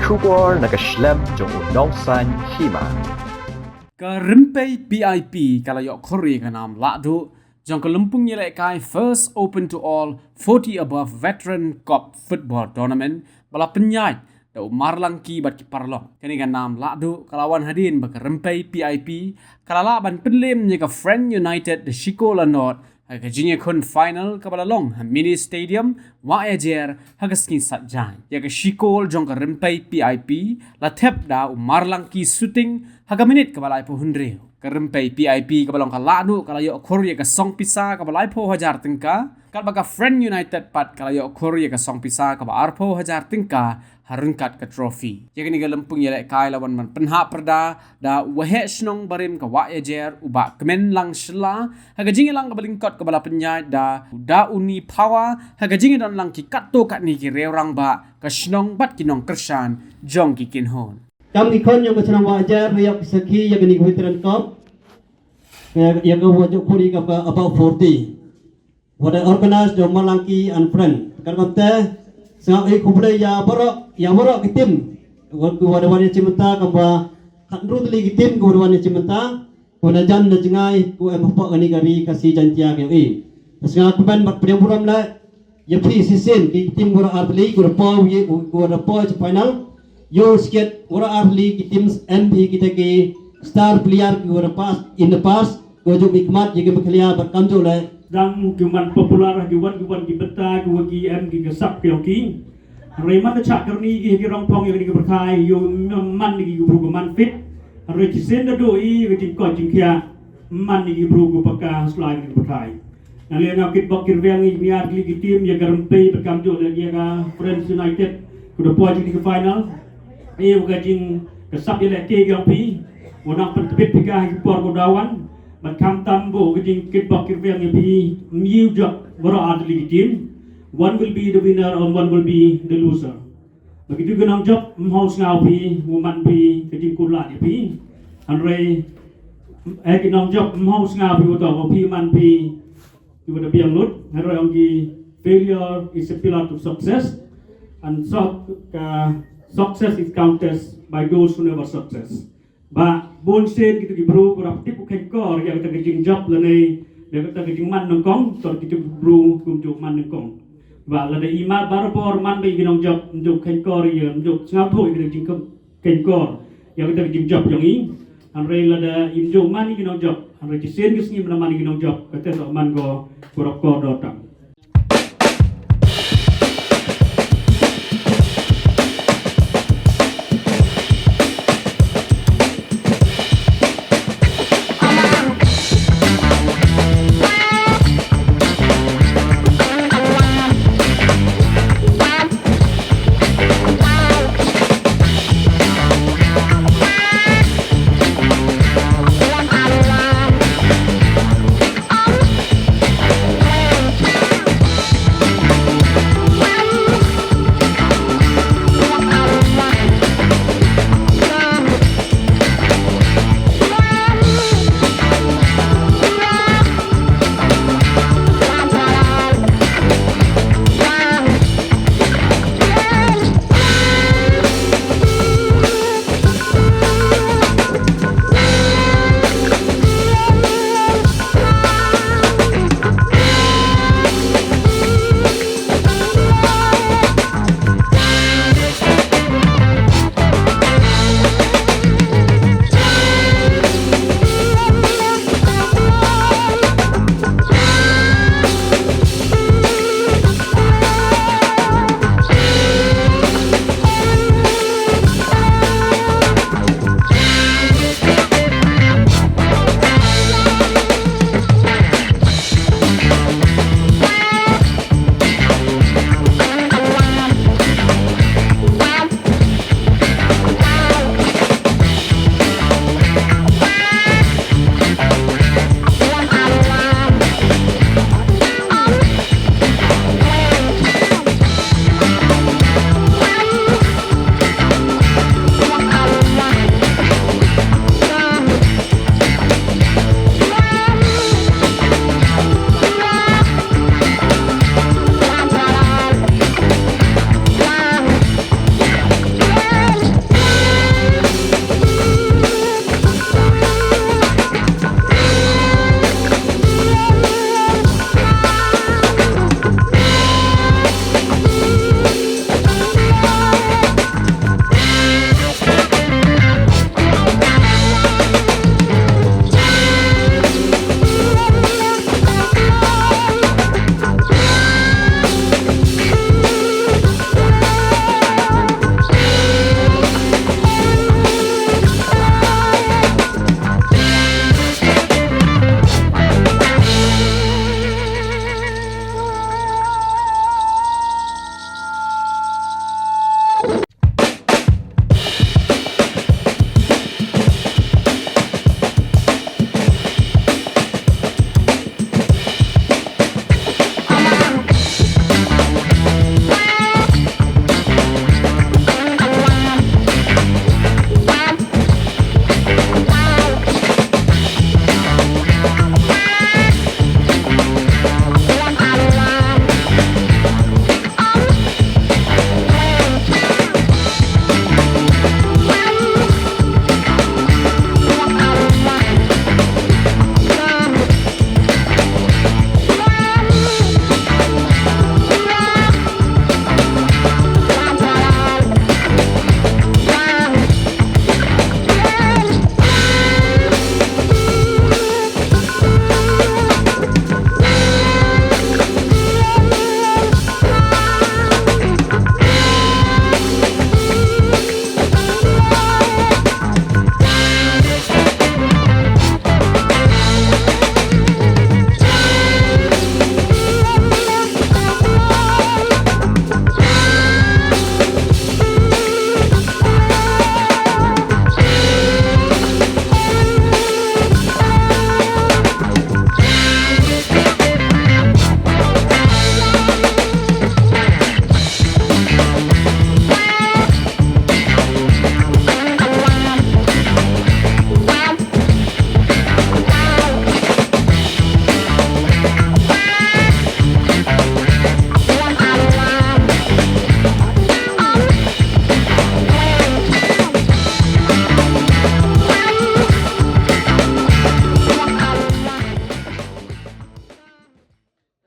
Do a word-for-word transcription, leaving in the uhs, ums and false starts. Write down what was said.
Khubor na ka shlem jong u nongsaiñ hima. Ka Rympei P I P ka la ïoh khur ïa ka nam lahduh jong ka lympung ïalehkai First Open to All forty Above Veteran Cup Football Tournament ba la pynïaid da u Marlangki bad ki paralok. Kane ka nam lahduh ka la wan hadien ba ka Rympei P I P ka la lah ban pynlem ïa ka Friend United da shi kol la nod ha ka jingïakhun final kaba la long ha Mini Stadium, Wahiajer, ha ka sngi Saitjaiñ. Ïa ka shi kol jong ka Rympei P I P la thep da u Marlangki Suting ha ka minit kaba laiphew hynriew. Ka Rympei P I P kaba long ka lahduh ka la ïoh khur ïa ka song pisa kaba laiphew hajar tyngka, katba ka Friend United pat ka la ïoh khur ïa ka song pisa kaba arphew hajar tyngka ha ryngkat ka trophy. Ïa kane ka lympung ïalehkai la wan ban pynhap pyrda da u waheh shnong barim ka Wahiajer, u Bah Kmenlang Shylla, ha ka jingïalang kaba lyngkot kaba la pynïaid da u Da Uni Phawa, ha ka jingïadonlang ki katto katne ki riew rangbah ka shnong bad ki nongkyrshan jong ki kynhun. Kam ki khun jong ka shnong Wahiajer la ïoh ki sakhi ïa kane ka Veteran Cup. Ïa, ïa ka wa jong khun ïa ka ba, about forty. Wa da organize jong Marlangki and friend. Katkum te, sngap ïa khublei ïa baroh, ïa baroh ki team. Wa, wa da wan ïa chimbynta, kam ba khatnru tylli ki team, wa da wan ïa chimbynta. Wa da jan da jngai, wa em hapoh kane ka ri Khasi Jaiñtia ka ïohi. Sngap kumne bad pdiang burom leh ïa phi shisien ki team, wa da ar tylli, wa da poi, wa da poi cha final. Ïoh skit, wa da ar tylli ki team em phi kita ki star player ki wa da pass in the past. Ko ju bi khmat ïa ki mekhlaiñ bad kamjooh leh. Dang ki man popular ha ki wan ki wan ki bynta ki wa ki em ki ka sap ki ong ki. Hynrei man da chah kyrni ki ha ki rong phong ïa ki pyrthai ïoh man ki ki bru ki man fit. Hynrei chisien da duh ïa ki jingkoit jingkhiah man ki bru ki paka slai ki pyrthai. Nang leh nga kit bok kit rwiang ïa ki ar tylli ki team ïa ka Rympei bad kamjooh leh ïa ka Friends United. Ku da poi ïa ki final. Ïa ka jing ka sap ïa leh te ki ong phi. Wa nang pyntbit phi ka ha ki por ku da wan. Bad khamtam bad ka jingkit bok kit rwiang ïa phi, ym ïoh jop baroh ar tylli ki team. One will be the winner and one will be the loser. Bad kitu ki nongjop ym hoi sngaw phi, u man phi ka jingkular ïa phi. Hynrei eh ki nongjop ym hoi sngaw phi, u to phi man phi ki wa da biang lut. Hynrei ong ki, failure is a pillar to success, and so, ka success is counted by those who never success. Ba bun sien kitu ki bru ku rap tip u kheiñkor ïa kata ka jingjop lane ïa kata ka jingman nyngkong, to kitu ki bru kumjuh man nyngkong. Ba lada i mar barabor man ba i ki nongjop, kumjuh kheiñkor ïa, kumjuh sngewthuh ïa kata ka jingkheiñkor ïa kata ka jingjop jong i. Hynrei lada i kumjuh man i ki nongjop, hynrei shisien ki sngi man i ki nongjop, kata to man ko ku rap kor dor tam.